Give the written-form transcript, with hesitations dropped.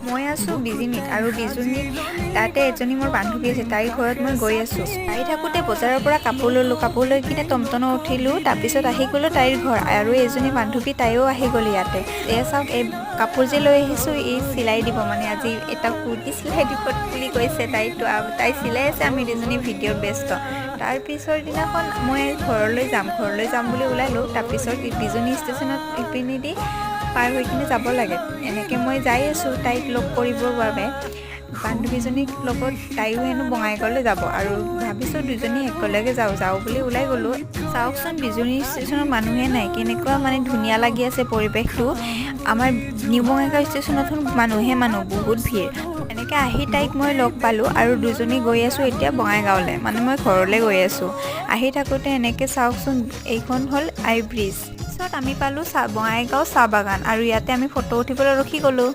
মই আছোঁ বিজনীত আৰু বিজনীত তাতে এজনী মোৰ বান্ধৱী আছে, তাইৰ ঘৰত মই গৈ আছোঁ। আহি থাকোঁতে বজাৰৰ পৰা কাপোৰ ল'লোঁ। কাপোৰ লৈ কিনে টমটমত উঠিলোঁ। তাৰপিছত আহি গ'লোঁ তাইৰ ঘৰ আৰু এজনী বান্ধৱী, তাইও আহি গ'ল ইয়াতে। এয়া চাওক, এই কাপোৰ যে লৈ আহিছোঁ, ই চিলাই দিব। মানে আজি এটা কুৰ্তি চিলাই দিব বুলি কৈছে তাই। তো তাই চিলাই আছে, আমি দুজনী ভিডিঅ'ত ব্যস্ত। তাৰপিছৰ দিনাখন মই ঘৰলৈ যাম বুলি ওলালোঁ। তাৰপিছত বিজনী ষ্টেচনত ইপিনেদি পাৰ হৈ কিনে যাব লাগে। এনেকৈ মই যাই আছোঁ তাইক লগ কৰিবৰ বাবে, বান্ধৱীজনীৰ লগত। তাইও হেনো বঙাইগাঁৱলৈ যাব আৰু ভাবিছোঁ দুজনী একেলগে যাওঁ যাওঁ বুলি ওলাই গ'লোঁ। চাওকচোন, বিজনী ষ্টেচনত মানুহে নাই, কেনেকুৱা মানে ধুনীয়া লাগি আছে পৰিৱেশটো। আমাৰ নিউ বঙাইগাঁও ষ্টেচনত মানুহে মানুহ, বহুত ভিৰ। এনেকৈ আহি তাইক মই লগ পালোঁ আৰু দুজনী গৈ আছোঁ এতিয়া বঙাইগাঁৱলৈ, মানে মই ঘৰলৈ গৈ আছোঁ। আহি থাকোঁতে এনেকৈ চাওকচোন, এইখন হ'ল আই ব্ৰিজ। পিছত আমি পালোঁ বঙাইগাঁও চাহ বাগান আৰু ইয়াতে আমি ফটো উঠিবলৈ ৰখি গ'লোঁ।